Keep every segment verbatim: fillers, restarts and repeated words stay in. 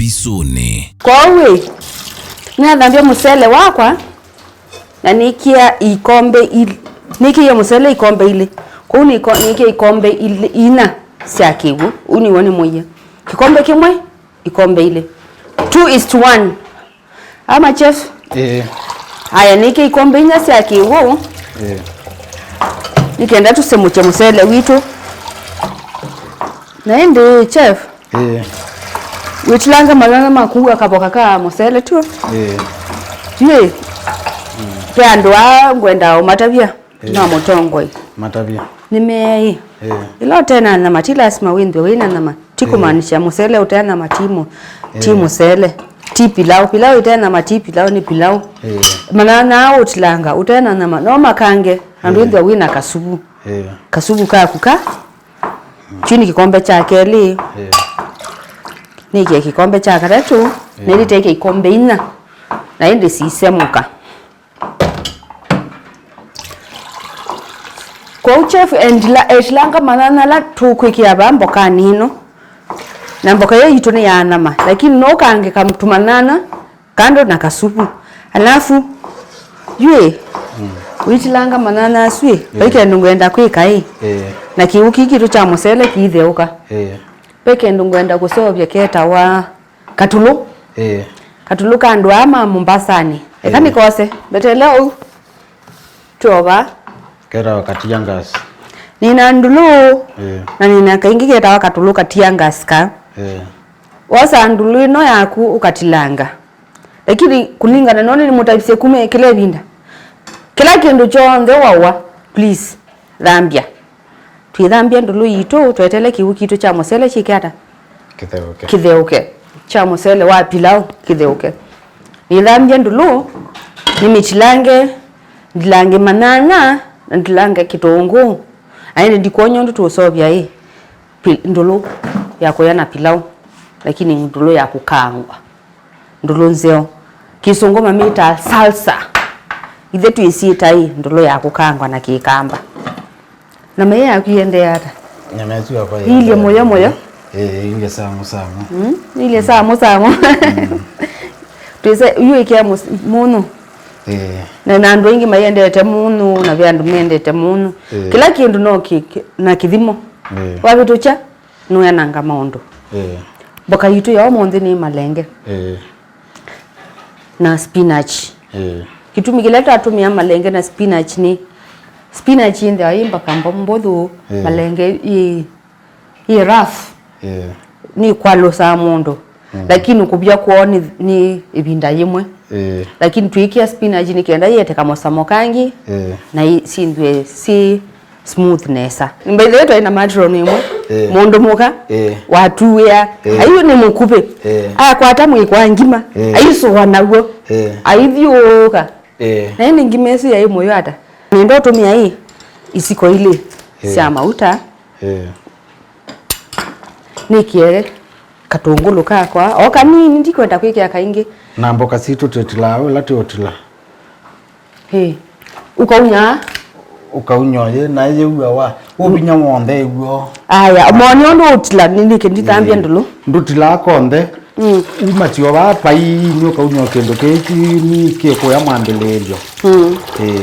Isũnĩ. Kwoou-ĩ, nĩnathambya mũsele wakwa, na nĩkĩa ikombe il-, nĩkĩie mũsele ikombe ilĩ. Kwoou nĩko-, nĩkĩa ikombe ilĩ, inya sya kĩw'ũ. Ũu nĩw'o nĩmũie. Kĩkombe kĩmwe, ikombe ilĩ. Two is to one. Ama chef? Ĩĩ. Aya, nĩkĩa ikombe inya sya kĩw'ũ. Ĩĩ. Nĩkenda tũsemũkye mũsele witũ. Na ĩndĩ chef, Ĩĩ. Wĩtilanga manyanya maku ũkavoka ka mũsele tu. Ĩĩ. Yu ĩ, ve andũ aa ngwenda ũmatavya, ĩĩ, ma mũtongoi. Matavya. Nĩ meĩ. Ĩĩ. Ĩla ũte na nyama, ti lasima wĩthwe wĩ na nyama. Ti, ĩĩ, kũmaanisha mũsele ũte nyama ti mũ-, ti, ĩĩ, mũsele. Ti pilau. Pilau ĩte nyama ti pilau, nĩ pilau. Ĩĩ. Manyanya aa ũtilanga ũte na nyama, no makange, andũ, ĩĩ, ĩthwa wĩ na kasuvu. Ĩĩ. Kasuvu kaku ka Kyu nĩ kĩkombe kya kelĩ. Ĩĩ. Nĩkĩe kĩkombe kya katatũ, ĩĩ, nĩlĩteke ikombe inya, na ĩndĩ sisemũka. Kwoou chef endila-, etilanga manyanya ala tũkwĩkĩa vaa mbokanĩ ĩno. Na mboka ĩyo yitũ nĩ ya nyama, lakini no ũkangĩka tũmanyanya kando na kasupu. Alafu, yu ĩ, mm, wĩtilanga manyanya asu ĩ, ĩĩ, vai kĩndũ ngwenda kwĩka ĩ, ĩĩ, na kĩw'ũ kĩĩ kitũ kya mũsele kĩitheũka. Ĩĩ. Ve kĩndũ ngwenda kũseũvya ketawa katulũ. Ĩĩ. Katulũ ka andũ aa ma Mombasanĩ. Eka, ĩĩ, nĩkose, mbetele ũu. Twova. Ketawa ka tear gas. Nĩna ndulũ, ĩĩ, na nĩna kaingĩ ketawa katulũ ka tear gas ka. Ĩĩ. Wosa ndulũ ĩno yaku ũkatilanga. Lakini kũlingana nonĩ nĩmũtavisye kuma kĩla ĩvinda. Kĩla kĩndũ kyonthe waũa, please, thambya. Twĩthambya ndulũ yitũ, tweteele kĩw'ũ kitũ kya mũsele kyĩke ata? Kĩtheũke. Kĩtheũke. Kya mũsele wa pilau kĩtheũke. Nĩthambya ndulũ, nĩmĩtilange, ndilange manyanya, na ndilange kĩtũngũũ. Na ĩndĩ ndikwony'a ũndũ tũũseũvya ĩ, pi-, ndulũ ya kũya na pilau, lakini ndulũ ya kũkaangwa. Ndulũ nzeo. Kĩsũngũ mamĩtaa salsa. Ithe twĩsyĩta ĩ ndulũ ya kũkaangwa na kĩkamba. Na maĩ yaku iendee ata? Nyama ĩsu yakwa iilye mũyo mũyo? Ĩĩ, iilye samu samu. Mm, iilye samu samu. Mm. Twĩse, yu ĩkĩa mũs-, mũnyũ. Ĩĩ. Na, na andũ aingĩ maiendete mũnyũ, na ve andũ mendete mũnyũ. Ĩĩ. Kĩla kĩndũ no kĩ, kĩ, na kĩthimo. Ĩĩ. Wavĩtũkya, nũyananga maũndũ. Ĩĩ. Mboka yitũ ya ũmũnthĩ nĩ malenge. Ĩĩ. Na spinach. Ĩĩ. Kĩtumi kĩla twatũmĩa malenge na spinach nĩ, spinach ĩnthĩawa yĩ mboka mbo-, mbũthũ, ĩĩ, malenge yĩ, yĩ rough. Ĩĩ. Nĩ kwalũsaa mũndũ. Mm. Lakini kũvya kwoo nĩ, nĩ ĩvinda yĩmwe. Ĩĩ. Lakini twĩkĩa spinach nĩ kenda yĩete kamũsamo kangĩ, ĩĩ, na ĩ-, syĩnthwe syĩ smooth nesa. By the way, twaĩ na matron ĩmwe, ĩĩ, mũndũ mũka, ĩĩ, watuĩa, ĩĩ, aiũ nĩ mũkuvĩ, ĩĩ, akwata mwĩko wa ngima, ĩĩ, aisũa naw'o, ĩĩ, aithyũũka. Ĩĩ. Na ĩndĩ ngima ĩsu yaĩ mũyo ata? Nĩenda ũtũmĩa ĩ isiko ilĩ, ĩĩ, sya mauta. Ĩĩ. Nĩkĩe katũngũlũ kakwa o kanini, ndikwenda kwĩkĩa kaingĩ. Na mboka sitũ twĩtilaa ũla twĩũtila. Ĩ. Ũkaunyaa? Ũkaunyaa ũyĩ, na yĩw'a wa, ũvinya w'onthe ĩw'o. Aya, moni ũndũ ũtila, nĩ nĩkĩ ndithambya, ĩĩ, ndũlũ? Ndũtilaa konthe. Mm. Uma tyo vaa pai, nĩ ũkaunywa kĩndũ kĩĩ kĩnini kĩkũya mwambĩlĩĩlyo. Mm. Ĩĩ.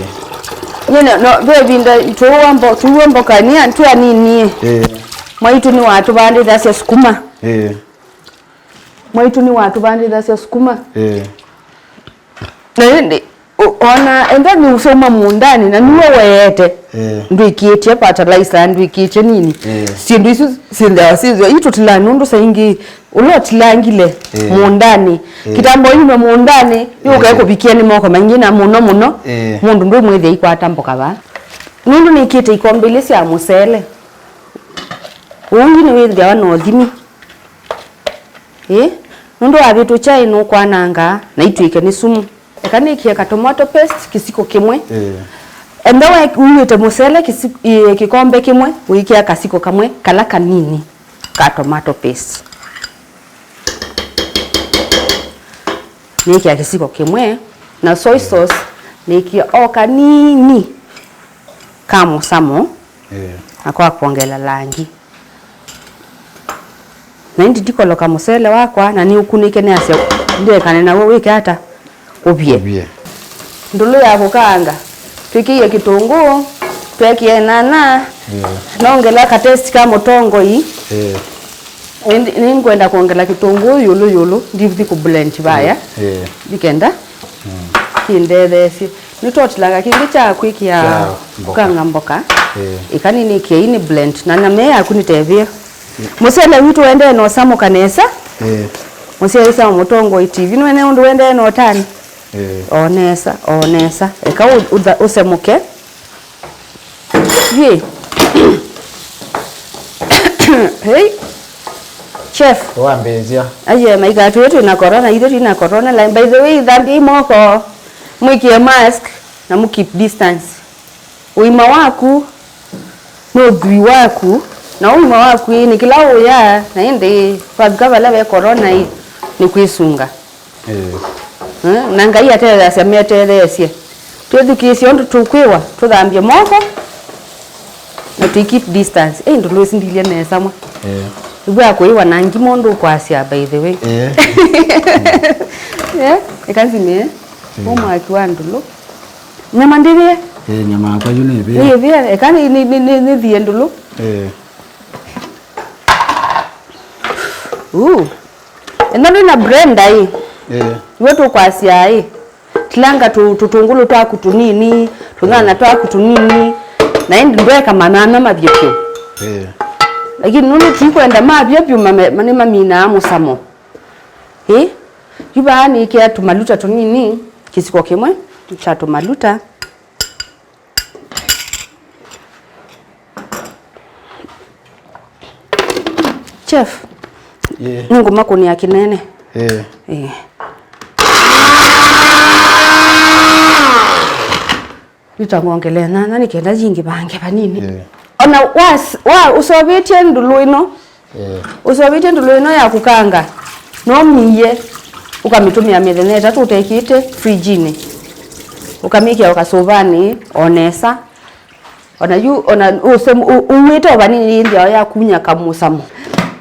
Nyie no, no, ve ĩvinda tũua mbo-, tũua mboka nĩ a-, twĩ anini. Ĩĩ. Mwaitũ nĩwatũvandĩthasya sukuma. Ĩĩ. Mwaitũ nĩwatũvandĩthasya sukuma. Ĩĩ. Na ĩndĩ, o-, ona enda nĩũsauma mũũndanĩ, na nĩwe weete. Ĩĩ. Ndwĩkĩtye fertilizer, ndwĩkĩtye nini. Ĩĩ. Syĩndũ isu syĩnthĩawa syĩthĩwa itũtilaa nũndũ saingĩ ũla ũtilangile, ĩĩ, mũũndanĩ. Ĩĩ. Kĩtambo yume mũũndanĩ, yũka, ĩĩ, ĩkũvikie nĩ moko maingĩ na mũno mũno, ĩĩ, mũndũ ndwĩmwĩthĩa ikwata mboka vaa. Nũndũ nĩkĩte ikombe ilĩ sya mũsele. Ũu ũngĩ nĩwĩthĩawa na ũthimi. Ĩĩ, nũndũ wavĩtũkya ĩ nũkwanangaa na itw'ĩke nĩ sumu. Eka nĩkĩe ka tomato paste kĩsiko kĩmwe. Ĩĩ. Enda we uĩte mũsele kĩsi-, ĩ, kĩkombe kĩmwe, ũikĩa kasiko kamwe kala kanini ka tomato paste. Nĩkĩa kĩsiko kĩmwe, na soy sauce nĩkĩa o kanini ka mũsamo, ĩĩ, na kwa kwongela langi. Na ĩndĩ ndikoloka mũsele wakwa, na nĩũkunĩke nĩasya ndĩekane naw'o wĩke ata? Ũvye. Ũvye. Ndũlũ ya kũkaanga, twĩkĩie kĩtũngũũ, twekĩe nyanya, ĩĩ, nongela katesti ka mũtongoi. Ĩĩ. Ĩndĩ nĩngwenda kwongela kĩtũngũũ yũlũ yũlũ, ndithi kũ blend vaya. Ĩĩ. Ndikenda, mm, kĩndetheesye. Nĩtwotilanga kĩngĩ kya kwĩkĩa kya mboka, kũkanga mboka. Ĩĩ. Ĩka nĩnĩkĩei nĩ blend, na nyama ĩĩ yaku nĩtevĩe. Mũsele witũ wendee na ũsamũka nesa. Ĩĩ. Mũsyaĩĩsya wa Mũtongoi T V nĩwene ũndũ wendee na ũtani. Ĩĩ. O nesa, o nesa. Eka ũ-, ũtha-, ũsemũke. Yĩ. Hey. Chef. Wambĩĩsya. Aye, maikatũ ĩtũ ĩna corona, itũ twĩna corona. Like, by the way, thambiai moko, mwĩkĩe mask, na mũ keep distance. Ũima waku nĩ ũthwii waku, na ũima waku ĩ nĩ kĩla ũũyaa, na ĩndĩ twavika vala ve corona ĩ, nĩ kwĩsunga. Ĩĩ. Eh, na Ngai atetheeasya metetheesye. Twĩthukĩĩsye ũndũ tũkwĩwa, tũthambye moko, na tũ keep distance. Ĩ, ndũlũ ĩsu ndilye nesa mwa. Ĩĩ. Ĩw'a kũĩwa na ngima ũndũ ũkwasya, by the way. Ĩĩ. Eh, ĩka nzimĩe. Ĩĩ. Ũmwaki wa ndũlũ. Nyama ndĩvĩe? Ĩĩ, nyama yakwa yu nĩvĩe. Nĩvĩe, eka nĩ, nĩ, nĩ, nĩ, nĩthie ndũlũ. Ĩĩ. Uu. Ĩno ndwĩ na blender ĩ. Ĩĩ. Iwe tũkwasya ĩ. Tilanga tũ-, tũtũngũlũ twaku tũnini, tũnyanya twaku tũnini, na ĩndĩ ndweka manyanya mavye vyũ. Ĩĩ. Lakini nũndũ tũikwenda mavye vyũ mame-, ma-, nĩmaminaa mũsamo. Ĩ? Yu vaa nĩkĩa tũmaluta tũnini, kĩsiko kĩmwe kya tũmaluta. Chef, ĩĩ, nĩngũmakũnĩa kĩnene. Ĩĩ. Ĩĩ. Nĩtangongele nyanya nĩ kenda yingĩvange vanini. Ĩĩ. Ona was-, wa ũseũvĩtye ndũlũ ĩno, ĩĩ, ũseũvĩtye ndũlũ ĩno ya kũkanga, no miie, ũkamĩtũmĩa mĩthenya ĩtatũ ũtekĩte fridge-inĩ. Ũkamĩkĩa ũkasũvanĩ o nesa. Ona yu, ona ũsem-, ũ-, uuĩte o vanini ĩndĩ yao ya kunya kamũsamo.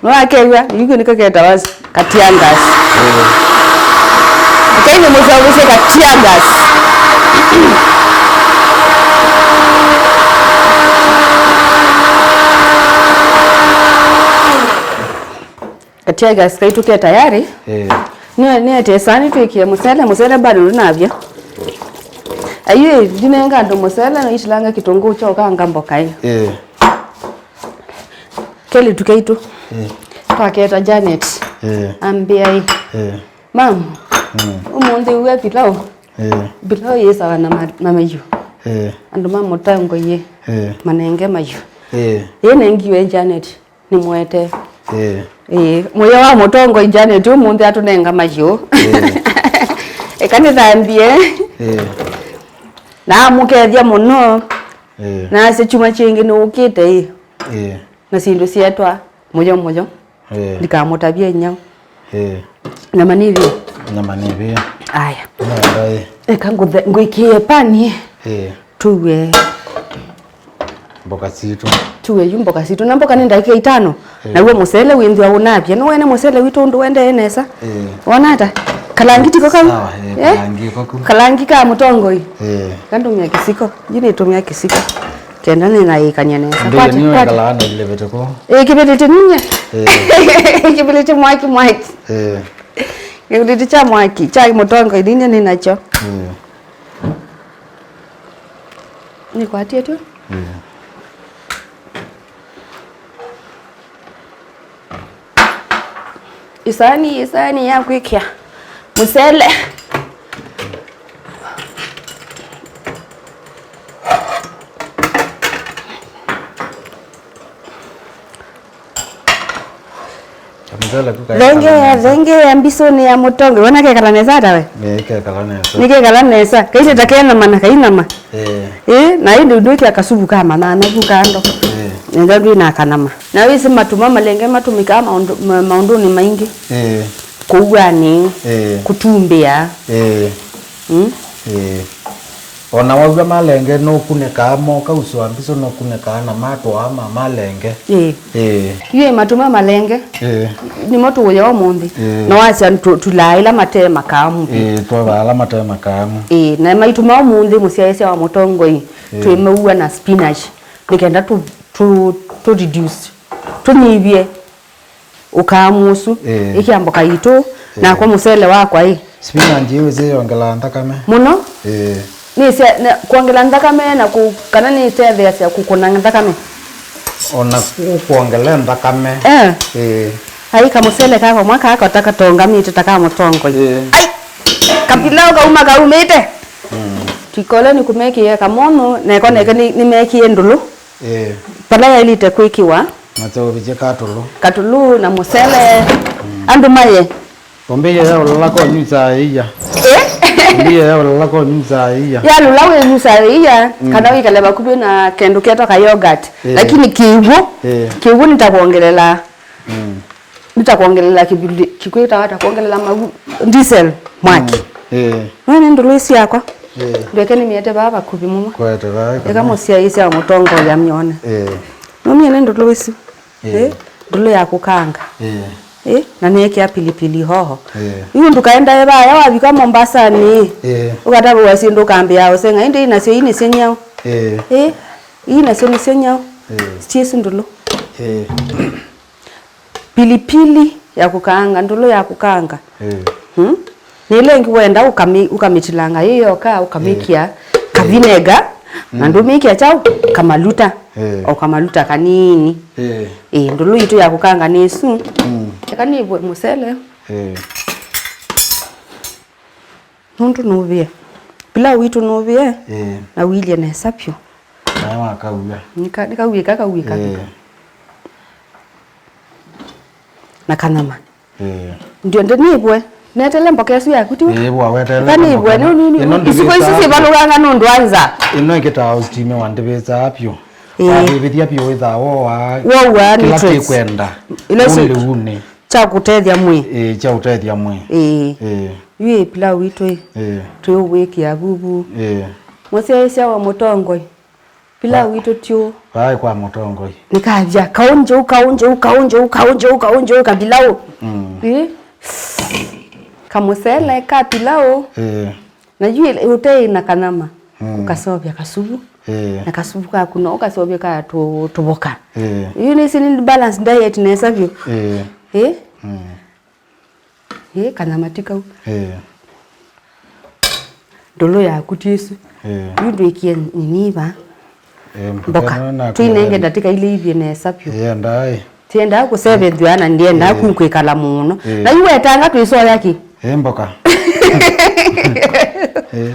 Nĩwakew'a, yu nĩko ketawa katiangas. Ĩĩ. Kaini mũsavũsye katiangas. Katiangas kaitũ ke tayari. Ĩĩ. Nĩ, nĩete sani twĩkĩe mũsele, mũsele bado ndũnavya. Ayu, ndinenga andũ mũsele, naitilanga kĩtũngũũ kya ũkanga mboka ĩ. Ĩĩ. Kelĩtu kaitũ. Ĩĩ. Twaketa Janet. Ĩĩ. Ambĩa ĩ. Ĩĩ. Mam, mm, ũmũnthĩ uwe pilau. Ĩĩ. Pilau yĩsawa na ma-, na mayũ. Ĩĩ. Andũ ma Mũtongoi ĩ. Ĩĩ. Manenge mayũ. Ĩĩ. Ĩ nengiwe Janet. Nĩmwete. Ĩĩ. Ĩĩ, mũyo wa Mũtongoi Janet ũmũnthĩ atũnenga mayũ. Ĩĩ. Eka nĩthambie. Ĩĩ. Na amũkethya mũno. Ĩĩ. Na asya kyumwa kĩngĩ nĩwũkĩte ĩ. Ĩĩ. Na syĩndũ syetwa mũyo mũyo. Ĩĩ. Ndikamũtavya inyau. Ĩĩ. Nyama nĩvĩe? Nyama nĩvĩe. Aya. Nenda ĩ. Eka ngũthe-, ngwĩkĩe pani. Ĩĩ. Tũue. Mboka sitũ. Tũue yu mboka sitũ. Na mboka nĩ ndakĩka itano. Ĩĩ. Naw'o mũsele wĩnthĩwa ũnavya. Nĩwene mũsele witũ ũndũ wendee nesa. Ĩĩ. Wona ata? Kalangi tiko kau? Sawa, ĩĩ, eh? Kalangi koko. Kalangi ka Mũtongoi. Ĩĩ. Kandũmĩa kĩsiko. Yu nĩtũmĩa kĩsiko. Kenda nĩnaĩkany'a nesa. Ndĩye. Kwata, nĩyo kwata. Ĩkalaa na ilevete ko. Ĩĩ, kĩvĩtĩtĩ ninyie. Ĩĩ. Kĩvĩtĩtĩ mwaki mwaki. Ĩĩ. Kĩvĩtĩtĩ kya mwaki, kya Mũtongoi ninyie nĩnakyo. Ĩĩ. Nĩkwatie tu. Ĩĩ. Ĩsaani, ĩsaani ya kwĩkĩa mũsele. Kamũsele ku kaĩ. Thengea, thengea mbisũnĩ ya Mũtongoi. Wona kekala nesa ata we? Nĩ kekala nesa. Nĩ kekala nesa. Kaitĩ ta kenama na kainama. Eh. Eh, na ĩndĩ ndwĩkĩa kasuvu ka manyanya vu kando. Eh. Nenda ndwĩ na kanama. Na wĩsĩ matu ma malenge matũmĩkaa maũndũ, ma-, maũndũnĩ maingĩ. Eh. Kũuanĩ, eh, kũtumbĩa. Eh. Mm? Eh. Ona waw'a malenge nũkunĩkaa, moka ũsũa mbisũ nũkunĩkaa na matũaa ma malenge. Ĩĩ. Ĩĩ. Yu ĩ matu ma malenge. Ĩĩ. Nĩmo tũũya ũmũnthĩ. Ĩĩ. Na wasya tũ-, tũlaa ĩla mate makaamu. Ĩĩ, twavaa ala mate makaamu. Ĩĩ, na maitũ ma ũmũnthĩ mũsyaĩĩsya wa mũtongoi, ĩĩ, twĩmeua na spinach. Nĩ kenda tũ, tũ, tũ reduce, tũnyivye ũkaamu ũsu, ĩĩ, ĩkĩa mboka yitũ, ĩĩ, nakwa mũsele wakwa ĩ. Spinach ĩĩ wĩsĩ yongelaa nthakame? Mũno. Ĩĩ. Nĩsya, na kwongela nthakame na kũ-, kana nĩtetheasya kũkũna nthakame? Ona kũ-, kwongela nthakame. Eh. Ĩĩ. Ai, kamũsele kakwa mwa kaa kota katongamĩte ta ka mũtongoi. Ĩĩ. Ai! Kapilau kauma kaumĩte. Mm. Tũikole nĩkũmekĩie kamũnũ, neko neke nĩ, nĩmekie ndũlũ. Ĩĩ. Vala yaĩlĩte kwĩkĩwa. Maseũvĩtye katũlũ. Katũlũ na mũsele. Mm. Andũ maye. Ũmbĩie ya ũlala konyusaa ĩia. Ĩ? Ũmbĩie ya ũlala konyusaa ĩia. Yalũla wĩnyusaa ĩia, mm, kana wĩkale vakuvĩ na kĩndũ kĩetwa ka yogurt. Ĩĩ. Lakini kĩw'ũ, ĩĩ, kĩw'ũ nĩtakwongelela. Mm. Nĩtakwongelela kĩvili, kĩkwĩtawa ta kwongelela mavu, diesel, mwaki. Mm. Ĩĩ. Nĩwene ndũlũ ĩsu yakwa? Ĩĩ. Ndweke nĩmĩete vaa vakuvĩ mũno. Kwete vaa. Eka mũsyaĩĩsya wa mũtongoi amyone. Ĩĩ. Nũmyene ndũlũ ĩsu? Ĩĩ. Ĩĩ. Ndũlũ ya kũkanga. Ĩĩ. Ĩĩ. Na nĩekĩa pilipili hoho. Ĩĩ. Yu ndũkaendae vaya wavika Mombasani. Ĩĩ. Ũkatavĩwa syĩndũ ũkambĩa ũsenga. Ĩndĩ ii nasyo ii nĩsyo nyau. Ĩĩ. Ĩĩ. Ii nasyo nĩsyo nyau. Ĩĩ. Sityesu ndũlũ. Ĩĩ. Pilipili ya kũkaanga, ndũlũ ya kũkaanga. Ĩĩ. Hmm? Nĩ ĩla ĩngĩ wenda ũkamĩ-, ũkamĩtilanga yĩ yoka, ũkamĩkĩa, ĩĩ, kavinega, na, mm, ndũmĩkĩa kyaũ? Kamaluta. Ĩĩ. O kamaluta kanini. Ĩĩ. Ĩĩ, ndũlũ yitũ ya kũkaanga nĩ ĩsu. Mm. Eka nĩvwe mũsele. Ĩĩ. Nũndũ nũvĩe. Pilau witũ nũvĩe, ĩĩ, na ũilye nesa vyũ. Naĩ wakauya. Nika-, nĩkauĩka, kauĩka. Ĩĩ. Na kanyama. Ĩĩ. Ndio, ndio nĩvwe. Netele mboka ĩsu yaku, tiwe? Ĩĩ, wawetele. Ĩka nĩvwe, mboka. Nũ-, nũ-, nũ-, ĩno isuko isu ndivĩsaa syĩvalũkanga nũndũ wa nza. Ĩno ĩkĩtaa ũsitime wa ndivĩsaa vyũ. Ĩĩ. Wavĩvĩthya vyũ wĩthaa woa, woa kĩla nutrients. Kĩkwenda. Ila si- ũlĩunĩ. Kya kũtethya mwĩĩ. Ĩĩ, kya ũtethya mwĩĩ. Ĩĩ. Ĩĩ. Yu ĩ pilau witũ ĩ. Ĩĩ. Twĩũwĩkĩa vuvu. Ĩĩ. Mũsyaĩĩsya wa mũtongoi. Pilau witũ tiũ. Vaĩ kwa mũtongoi. Nĩkavya kaũnjũ, kaũnjũ, kaũnjũ, kaũnjũ, kaũnjũ, kapilau. Mm. Ĩĩ. Kamũsele ka pilau. Ĩĩ. Na yu ĩla ũteĩ na kanyama, mm, ũkaseũvya kasuvu. Ĩĩ. Na kasuvu kaku no ũkaseũvya ka tũ-, tũvoka. Ĩĩ. Yu nĩsĩ nĩ balance diet nesa vyũ. Ĩĩ. Ĩĩ? Mm. Ĩĩ, kanyama ti kau. Ĩĩ. Ndũlũ yaku ti ĩsu. Ĩĩ. Yu ndwĩkie nini va. Ĩĩ, mboka. Mboka ĩno naku twĩnenge ndatĩka ilĩ ithie nesa vyũ. Ĩĩ, ndaĩ. Tiendaa kũsevethw'a na ndiendaa, ĩĩ, ku kwĩkala mũno. Ĩĩ. Na yu wetanga twĩsoya kĩ? Ĩĩ, mboka. Ĩĩ.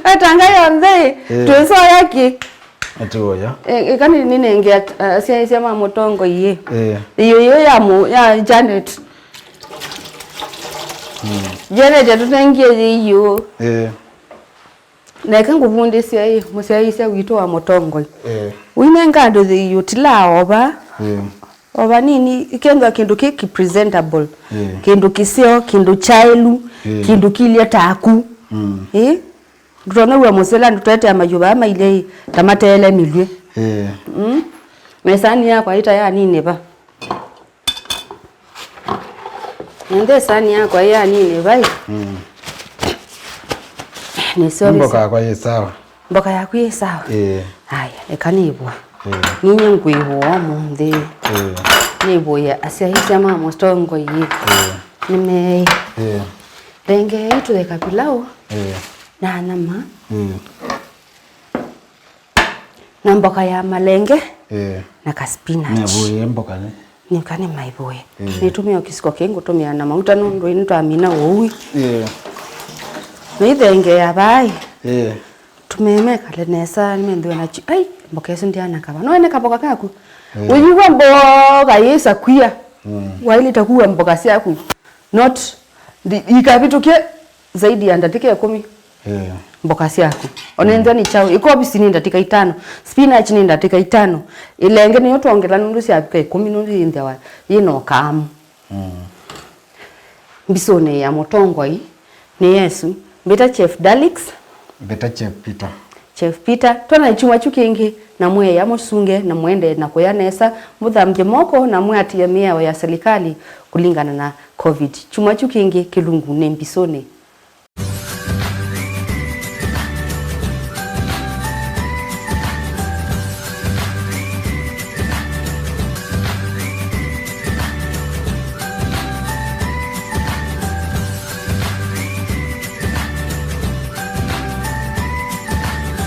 Wetanga yonthe ĩ, ĩĩ, twĩsoya kĩ? Ati ũya. Ĩ-, ĩka nĩ-, nĩnenge at-, asyaĩĩsya ma mũtongoi ĩ. Ĩĩ. Ĩyũ, ĩyũ ya mũ-, ya Janet. Mm. Janet atũnengie yĩyũ. Ĩĩ. Neke ngũvundĩsye ĩ, mũsyaĩĩsya witũ wa mũtongoi. Ĩĩ. Ũinenga andũ thĩi ũtilaa o va. Ĩĩ. O vanini, ĩkethĩwa kĩndũ kĩ kĩ presentable. Ĩĩ. Kĩndũ kĩseo, kĩndũ kyaĩlu, ĩĩ, kĩndũ kilye taku. Mm. Ĩĩ? Ndũtonya wĩa mũsela, ndũtwetea mayũ vaa mailye ĩ, ta mateele mĩlwĩ. Ĩĩ. Mm. Na ĩsani yakwa ĩta yanini va. Nende sani yakwa yanini vai. Mm. Nĩsyo mboka yakwa yĩ sawa. Mboka yaku yĩ sawa? Ĩĩ. Aya, eka nĩvũe. Ĩĩ. Ninye ngwĩvũa ũmũnthĩ. Ĩĩ. Nĩvũe asyaĩĩsya ma mũtongoi. Ĩĩ. Nĩmeĩ. Ĩĩ. Lengei tũeka pilau. Ĩĩ. Na nyama. Ĩĩ. Na mboka ya malenge, ĩĩ, na ka spinach. Nĩvũĩe mboka nĩ? Nĩka nĩmaivũe. Ĩĩ. Nĩtũmĩa o kĩsiko kĩĩ ngũtũmĩa na mauta nũndũ nĩtwamina ũu. Ĩĩ. Na ithenge ya vai. Ĩĩ. Tũmeme kale nesa, nĩmenthĩwe na chi-, ai, mboka ĩsu ndĩana kava. No ene kaboka kaku. Ĩĩ. Ũyĩw'a mboka yĩsa kwia. Mm. Wailĩte kuwa mboka syaku. Not, ndi-, ikavĩtũkye zaidi ya ndatĩka ĩkũmi. Ĩĩ. Mboka syaku. Ona ĩnzĩa nĩ kyaũ, ĩkobisi nĩ ndatĩka itano, spinach nĩ ndatĩka itano, ĩlenge nĩyo twongela nũndũ syavika ĩkũmi nũndũ yĩnthĩawa yĩna ũkaamu. Mm. Mbisũnĩ ya mũtongoi nĩ Yesũ. Mbĩta Chef Dalix, Mbeta Chef Peter. Chef Peter, twona kyumwa kyu kĩngĩ, na mwĩea mũsunge, na mũendee na kũya nesa, mũthambye moko, na mwĩatĩĩe mĩao ya silikalĩ kũlingana na COVID. Kyumwa kyu kĩngĩ kĩlungu nĩ mbisũnĩ.